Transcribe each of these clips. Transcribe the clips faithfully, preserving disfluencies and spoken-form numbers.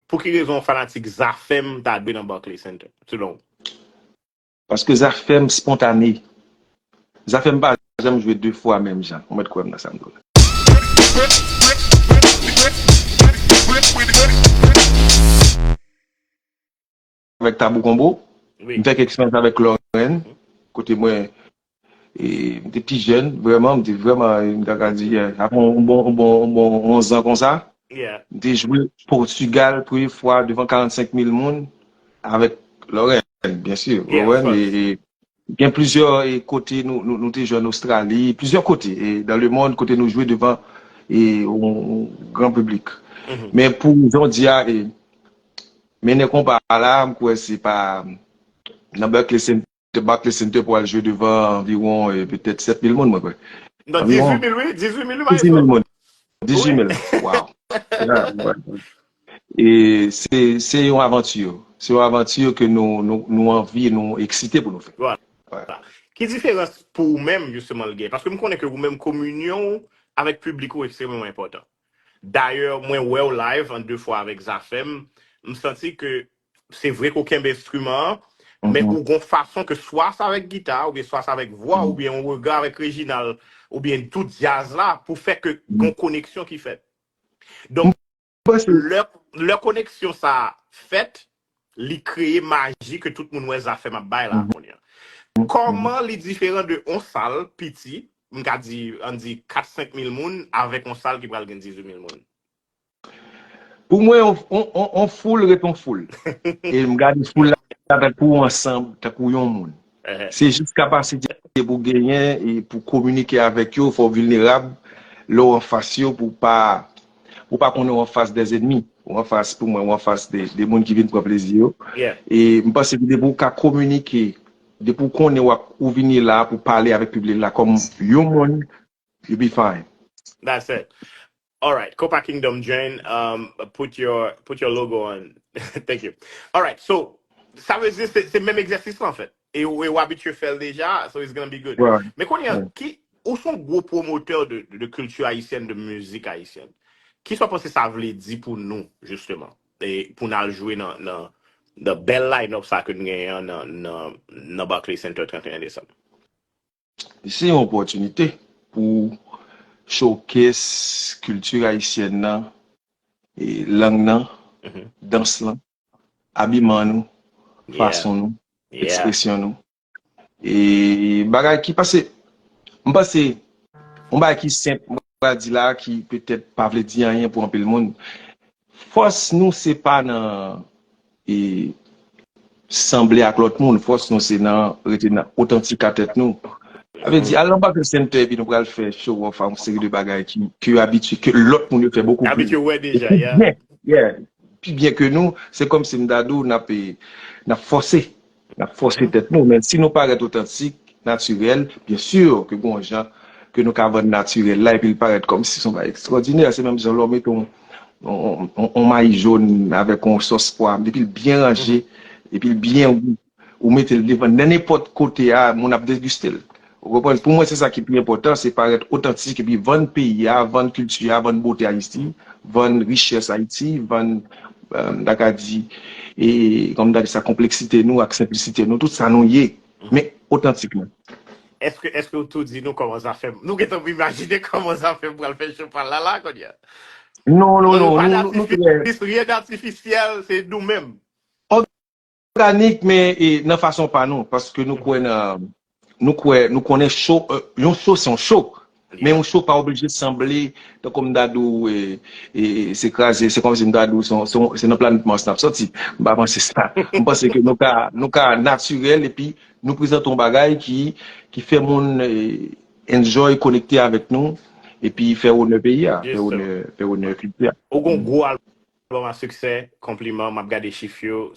Pou ki rezon yon fanatik Zafèm ta dwe nan Barclays Center, selon ou? Paske Zafèm spontane. Zafèm pa janm jwe de fwa menm jan. Ou mèt kwè m nan sa m di w la. Avèk Tabou Konbo, m fè kèk eksperyans avèk Lorraine, kote mwen, e, m te pi jèn, vrèman, m te vrèman, m ta ka di, e, apre yon bon, yon bon, yon bon onz an konsa, m te jwe Pòtigal, premye fwa, devan karannsenk mil moun, avèk Lorraine, byen si, Lorraine, e, e, gen plizyè, e, kote nou, nou, nou te jwe ann Ostrali, plizyè kote, e, dans le monde, kote nou jwe devan, e, yon, yon gran piblik. Men pou jodi a, e, mennen konpa a la, m kwè se pa nan Barclays Center, Barclays Center pou al jwe devan anviwon, e, petèt sèt mil moun, mwen kwè. Non, anviwon dizuit mil, wi, dizuit mil, dizuit mil moun. Dizuit mil. Wow. Yeah, ouais. E se, se yon avanti. Se yon avanti ke nou, nou, nou anvi, nou eksite pou nou fè. Voilà. Ki diferans pou ou menm, jisteman, l gen? Paske m konnen ke ou menm, kominyon ou avèk piblik ou ekstrèmeman enpòtan. Dayè, mwen wè w live an de fwa avèk Zafèm, m santi ke se vre ke w kenbe enstriman an, men ou gon fason ke swa se avèk gita, oubyen swa se avèk vwa, oubyen yon rega avèk Reginald, oubyen tout djaz la, pou fè ke gon koneksyon ki fèt. Donk, lè, lè koneksyon sa a fèt, li kreye maji ke tout moun wè Zafèm ap bay la kounye a. Kòman li diferan de yon sal piti, m ka di, ann di kat, senk mil moun, avèk yon sal ki pral gen dizuit mil moun? Pou mwen, on, on, on, on foul ret on foul. E m gade foul la tankou ansanm, tankou yon moun. Se jis kapasite pou genyen e pou kominike avèk yo, fò w vilnerab lè w anfas yo pou pa, pou pa konnen w anfas dèzènmi. Ou anfas, pou mwen, ou anfas de, de moun ki vin pran plezi yo. E m panse ke depi w ka kominike, depi w konnen w ap, ou vini la pou pale avèk piblik la kòm yon moun, you be fine. That's it. All right, Kopa Kingdom join. Um, put your put your logo on. Thank you. All right, so sa vle di se se menm egzèsis la anfèt. E ou e ou abitye fè l deja, so it's gonna be good. Men kounye a, ki ou se yon gwo pwomotè de de kilti ayisyèn, de mizik ayisyèn. Kisa w panse sa vle di pou nou, jisteman? E pou n al jwe nan nan nan bèl line-up sa ke n genyen an nan nan nan Barclays Center trannteyen desanm. Se yon opòtinite pou showcase kilti ayisyèn nan, e, lang nan, dans lan, abiman nou, fason nou, ekspresyon nou. E bagay ki pase, m panse, yon bagay ki senp, m pral di la, ki petèt pa vle di anyen pou anpil moun. Fòs nou se pa nan e sanble ak lòt moun. Fòs nou se nan rete nan otantik a tèt nou. Sa vle di, al nan Barclays Center epi nou pral fè show off a yon seri de bagay ki, ke yo abitye, ke lòt moun yo fè bokou plis. Abitye wè deja, yeah. Yeah. Pi byen ke nou, se kòmsi m ta di w, n ap, e, n ap fòse. N ap fòse tèt nou, men si nou parèt otantik, natirèl, byen si ke gon jan ke nou ka vann natirèl la, epi l parèt kòmsi se yon bagay ekstwòdinè. Se menm jan lè w mete yon, yon, yon, yon mayi jòn avèk yon sòs pwa, depi l byen ranje, epi l byen gou, ou mete l devan nan nenpòt kote a, moun ap degiste l. Ou konprann? Pou mwen, se sa ki pi enpòtan, se parèt otantik epi vann peyi a, vann kilti a, vann bote Ayiti, vann richès Ayiti, vann, e, m ta ka di, e, kòm m ta di sa, konpleksite nou ak senplisite nou, tout sa nou ye, men otantikman. Èske, èske w tou di nou kòman Zafèm? Nou gentan imajine kòman Zafèm pral fè show pa l la, la, kounye a. Non, non, non, nou, nou, nou trè Ryen datifisyèl, se nou menm. Òganik, men, e, nan fason pa nou, paske nou kwè nan, nou kwè, nou konnen show, e, yon show se yon show. Men yon show pa oblije sanble, tankou m ta di w, e, e, se kraze, se kòmsi m ta di w, se, se, se nan planèt Mars n ap sòti. M pa panse sa. M panse ke nou ka, nou ka natirèl, epi nou prezante yon bagay ki, ki fè moun, e, enjoy, konekte avèk nou, epi fè onè peyi a, fè onè, fè onè kilti a. Ou gon gwo albòm a siksè, konpliman, m ap gade chif yo,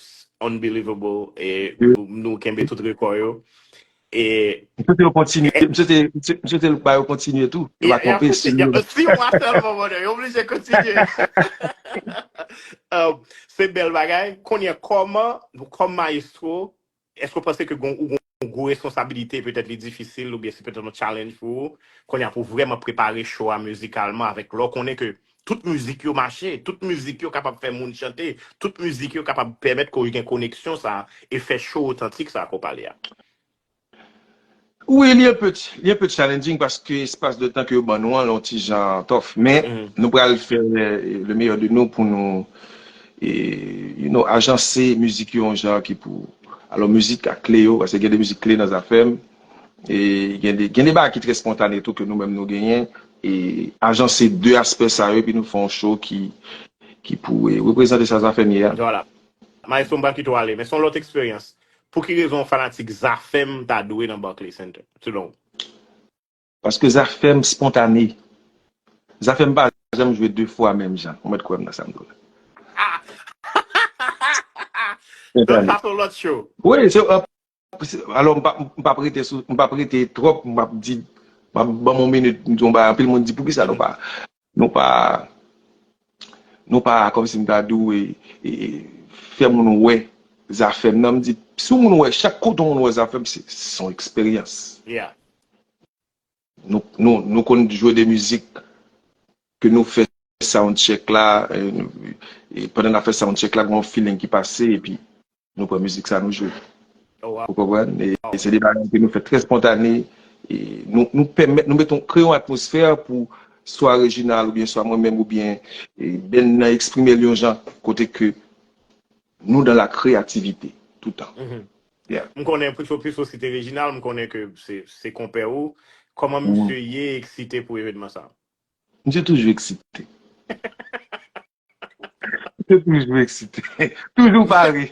unbelievable, e nou, nou kenbe tout rekò yo. E M swete yo kontinye, m swete, m swete, m swete ba yo kontinye tou. Yo pa kanpe si yo. Si yon mwa sèlman, brother, yo oblije kontinye. Um, se bèl bagay. Kounye a, kòman, kòm mayestwo, èske w panse ke gon, ou gon gwo responsabilite, petèt li difisil, oubyen se petèt yon challenge pou ou, kounye a pou vrèman prepare show a mizikalman avèk lè w konnen ke tout mizik yo mache, tout mizik yo kapab fè moun chante, tout mizik yo kapab pèmèt ke w gen koneksyon sa a e fè show otantik sa a ke w pale a. Wi, li enpe, li enpe challenging paske espas de tan ke yo ban nou an, l on ti jan tough. Men, nou pral fè le meilleur de nous pou nou, e, you know, ajanse mizik yo yon jan ki pou, alò, mizik ak kle yo, paske gen de mizik kle nan Zafèm, e gen de, gen de bagay ki trè spontane tou ke nou menm nou genyen, e ajanse de aspè sa yo, epi nou fè yon show ki, ki pou, e, reprezante sa Zafèm ye a. Vwala. Maestro, m pral kite w ale, men se yon lòt eksperyans. Pou ki rezon yon fanatik Zafèm ta dwe nan Barclays Center, selon ou? Paske Zafèm spontane. Zafèm pa janm jwe de fwa menm jan. Ou mèt kwè m nan sa m di w la. Donk, sa se yon lòt show. Wi, se, euh, se, alò, m p ap, m p ap rete sou, m p ap rete twòp, m p ap di, m ap ban m yon minit, m di yon bagay, anpil moun di, poukisa nou pa, nou pa, nou pa, kòmsi m ta di w, e, e, fè moun wè Zafèm nan, m di, si yon moun wè, chak kote yon moun wè Zafèm, se, se yon eksperyans. Yeah. Nou, nou, nou konn jwe de mizik ke nou fè sound check la, e, e pandan n ap fè sound check la, gen yon feeling ki pase, epi nou pran mizik sa nou jwe. Oh, wow. Ou konprann? E se de bagay ke nou fè trè spontane. E nou, nou pèmèt, nou mete, kreye yon atmosfè pou swa Reginald oubyen swa mwen menm oubyen, e, band nan eksprime l yon jan kote ke nou dans la créativité tout tan. Yeah. M konnen, plis ou plis ou site Reginald, m konnen ke se, se konpè ou. Kòman misye ye eksite pou evènman sa? Misye toujou eksite. Misye toujou eksite. Toujou pare.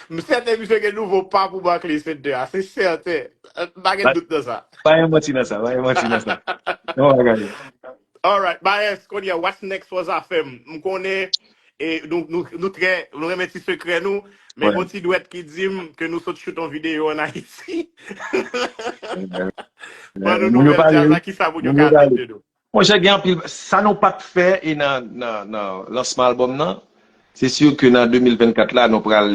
M sèten misye gen nouvo pa pou Barclays Center a, se sèten. M pa gen dout nan sa. Pa gen manti nan sa, pa gen manti nan sa. Non, pa gade. Alright, Maes, kounye a, what's next for Zafèm? M konnen, e, nou, nou, nou trè, nou renmen ti sekrè nou, men gon ti dwèt ki di m ke nou sot shoot yon videyo an Ayiti. Ban nou nouvèl djaz la, kisa moun yo ka atann de nou? Monchè, gen anpil sa nou pa t fè e nan, nan, nan lansman albòm nan. Se si ke nan de mil vennkat la, nou pral,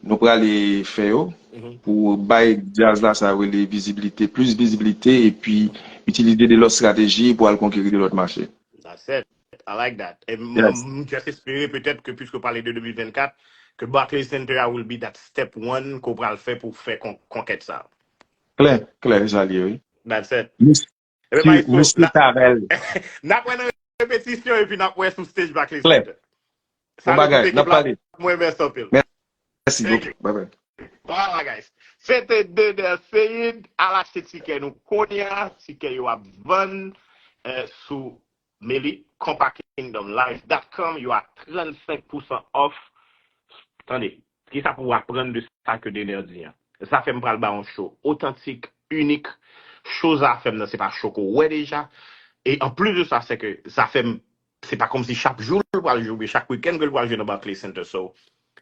nou pral fè yo pou bay djaz la sa rele vizibilite, plis vizibilite, epi itilize de lòt estrateji pou al konkeri de lòt mache. That's it. I like that. E m, m just espere petèt ke, piske w pale de de mil vennkat, ke Barclays Center a will be that step one ke w pral fè pou fè kon, konkèt sa. Klè, klè, se sa l ye, wi. That's it. Mesye Tarel. N ap wè nan repetisyon epi n ap wè sou stage Barclays Center. Bon bagay, n ap pale. Mwen, mèsi anpil. Mèsi bokou. Bye bye. Voilà, guys. Se te Dener Ceide. Al achte tikè nou kounye a. Tikè yo ap vann, eh, sou Meli, Compa Kingdom Live dot com. Yo a trannsenk pousan off. Tande, kisa pou w aprann de sa ke Dener di an? Zafèm pral ba yon show otantik, inik. Show Zafèm nan, se pa show ke w wè deja. E anplis de sa, se ke Zafèm, se pa kòmsi chak jou l pral jwe, oubyen chak wikenn ke l pral jwe nan Barclays Center. So,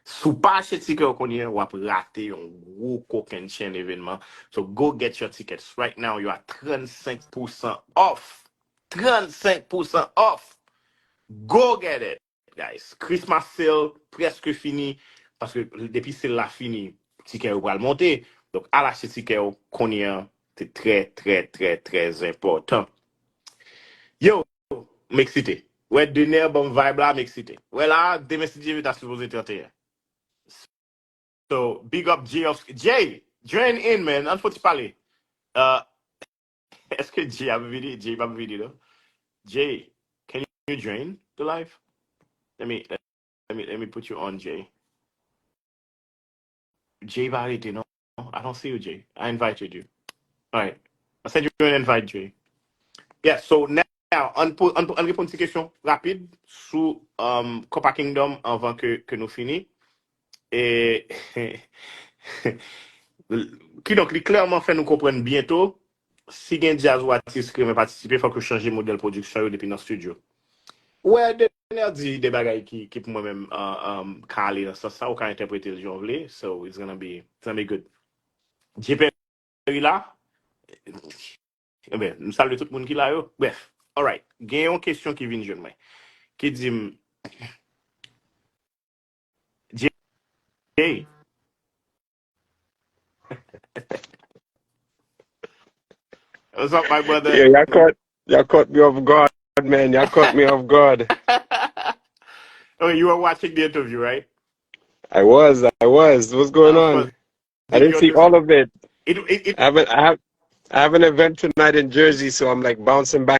si w pa achte tikè w kounye a, w ap rate yon gwo kokennchenn evènman. So, go get your tickets right now. Yo a trannsenk pousan off. Trannsenk pousan off. Go get it, guys. Christmas sale prèske fini. Paske depi sale la fini, tikè yo pral monte. Donk, al achte tikè yo kounye a. Se trè, trè, trè, trè enpòtan. Yo, m eksite. Wè, Dener ban m vibe la, m eksite. Wè la, demen, si Dye vle, ta sipoze tranteyen. So, big up Jay of Jay, join in, man. Ann fon ti pale. Uh, èske Jay ap vini? Jay p ap vini, non? Jay, can you join the live? Let me, let me, let me put you on, Jay. Jay pa rete, non? I don't see you, Jay. I invited you. All right. I sent you an invite, Jay. Yeah, so now, ann, ann, ann reponn ti kesyon rapid sou, um, Compa Kingdom anvan ke, ke nou fini. E, kidonk, li klèman fè nou konprann byento, si gen djaz ou atis ki renmen patisipe, fòk yo chanje modèl pwodiksyon yo depi nan estidyo. Wè, Dener di de bagay ki, ki pou mwen menm, uh, um, ka ale nan sans sa, ou ka entèprete l jan w vle, so it's gonna be, it's gonna be good. J P Perry la, enben, m salye tout moun ki la yo. Brèf, alright, gen yon kesyon ki vin jwenn mwen, ki di m, Jay. What's up, my brother? Yeah, y'all caught, y'all caught me off guard. man. Y'all caught me off guard. Oh, you were watching the interview, right? I was, I was. What's going on? I didn't see all of it. It, it, it, I have, a, I have, I have an event tonight in Jersey, so I'm like bouncing back